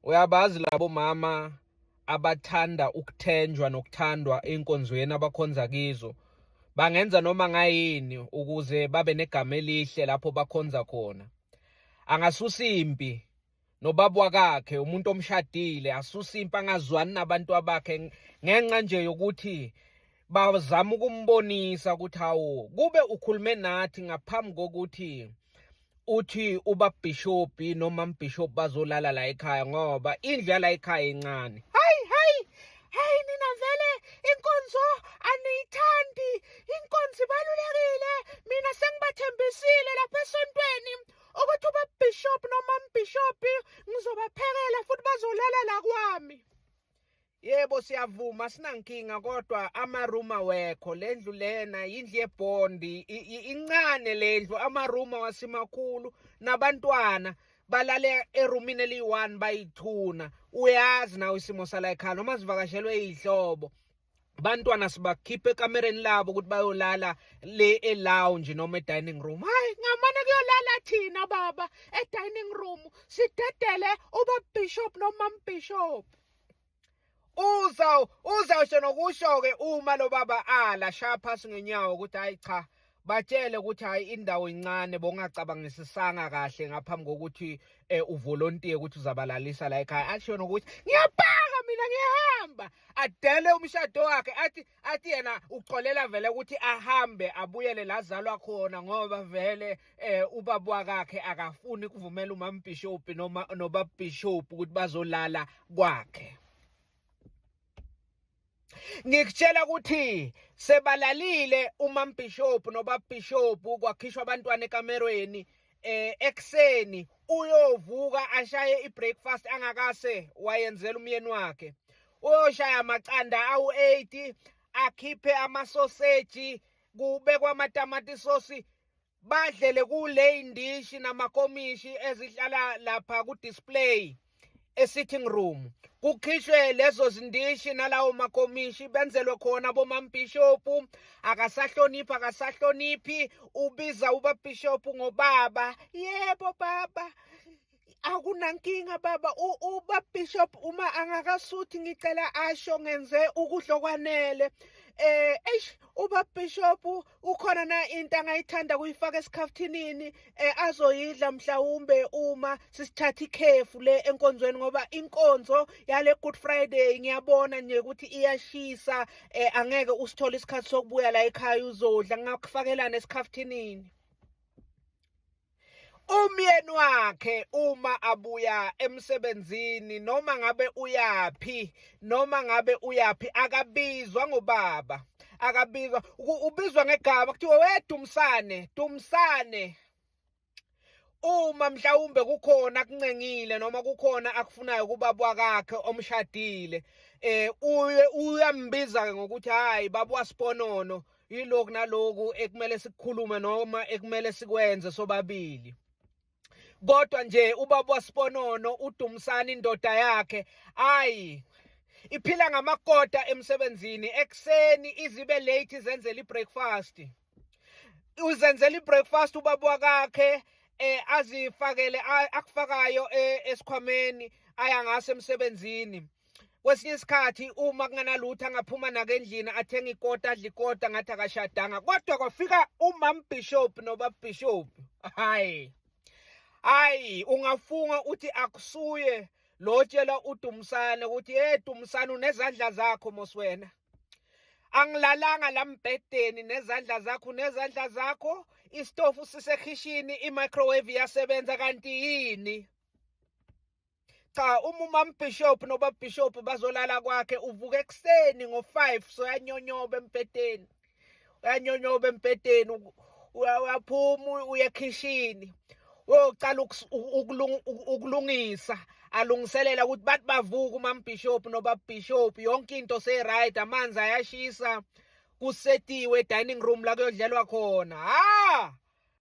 Uyabazi labo mama abathanda ukuthenjwa nokuthandwa enkonzweni abakhonza kizo. Bangenza noma ngayini ukuze babe negama elihle lapho bakhonza khona. Angasusa impi nobaba wakakhe umuntu omshadile asusa impi angazwani nabantu abakhe ngenxa nje yokuthi bazama ukumbonisa ukuthi hawu kube ukhulume nathi ngaphambi kokuthi uthi ubabhishobhi noma mbhishobhi bazolala la ekhaya ngoba indlu yala ekhaya incane. Hayi hayi hayi, nina vele inkonzo aniyithandi, inkonzo ibalulekile. Mina sengibathembisile lapha esontweni ukuthi ubabhishobhi noma mbhishobhi ngizobaphekela futhi bazolala la kwami. Yebo siyavuma sinankinga kodwa amaroom awekho lendlu lena yindlu yebhondi incane lendlu amaroom awasimakhulu nabantwana balale erumini eliyi-one bayithuna uyazi nawe isimo sala ekhaya noma sivakashelwe iy'hlobo bantwana sibakhipha ekamereni labo ukuthi bayolala le e-lounge noma e-dining room. Hayi ngamane kuyolala thina baba e-dining room sidedele ubabishop noma mbishop. Uza uzawusho nokusho-ke uma lo baba ala shaya phasi ngenyawo ukuthi hayi cha batshele ukuthi hayi indawo incane bongacabangisisanga kahle ngaphambi kokuthi eh, uvolontiye ukuthi uzabalalisa la ekhaya asho nokuthi ngiyapaka mina ngiyahamba adele umshado wakhe athi athi yena uxolela vele ukuthi ahambe abuyele la zalwa khona ngoba vele eh ubaba wakhe akafuni ukuvumela umama bishop noma nobaba bishop ukuthi bazolala kwakhe. Ngikutshela ukuthi sebalalile umam bishop nobaba bishop kwakhishwa abantwana ekamerweni eh ekseni uyovuka ashaye ibreakfast angakase wayenzela umyeni wakhe uyoshaya amaqanda awu-80 akhiphe amasoseji kubekwa amatamati sosi badlele kule indishi namakomishi ezihlala lapha ku-display e-sitting room kukhishwe lezo zindishi nalawo makomishi benzelwe khona bomambhishopu akasahloniphi akasahloniphi ubiza ubabhishopu ngobaba yebo baba akunankinga baba uba bishop uma angakasuthi ngicela asho ngenze ukudla okwanele eh eish uba bishop ukhona na into angayithanda kuyifaka esikhafuthinini eh azoyidla mhlawumbe uma sisithatha ikhefu le enkonzweni ngoba inkonzo yale Good Friday ngiyabona nje ukuthi iyashisa eh angeke usithole isikhathi sokubuya la ekhaya uzodla ngakufakelana esikhafuthinini. Umyeni wakhe uma abuya emsebenzini noma ngabe uyaphi noma ngabe uyaphi akabizwa ngobaba akabizwa ubizwa ngegama kuthiwa we Dumsane Dumsane uma mhlawumbe kukhona akuncengile noma kukhona akufunayo kubaba wakhe omshadile eh uye uyambiza ke ngokuthi hayi baba wasiponono yilokhu naloku ekumele sikukhulume noma ekumele sikwenze sobabili. Kodwa nje ubaba waSiponono uDumsani indoda yakhe ayi iphila ngamakota emsebenzini ekuseni izibe late izenzela ibreakfast uzenzela ibreakfast ubaba wakakhe eh azifakele akufakayo eh, esikhwameni aya ngaso emsebenzini kwesinye isikhathi uma kunganalutho angaphuma nake endlini athenge ikota adle ikota ngathi akashadanga kodwa kwafika umam bishop nobab bishop hayi hayi ungafunga uthi akusuye lo tshela uDumsane ukuthi hey Dumsane unezandla zakho mos wena angilalanga la mbhedeni nezandla zakho nezandla zakho isitofu sisekhishini i-microwave iyasebenza kanti yini cha uma umam bishop noba bishop bazolala kwakhe uvuka ekuseni ngo-5 soyanyonyoba embhedeni uyanyonyoba embhedeni uyaphuma uye ekhishini uyocala ukulungisa alungiselela ukuthi bathi bavuka umam bishop noba bishop yonke into se-right amanzi ayashisa kusetiwe e-dining room la kuyodlelwa khona ha.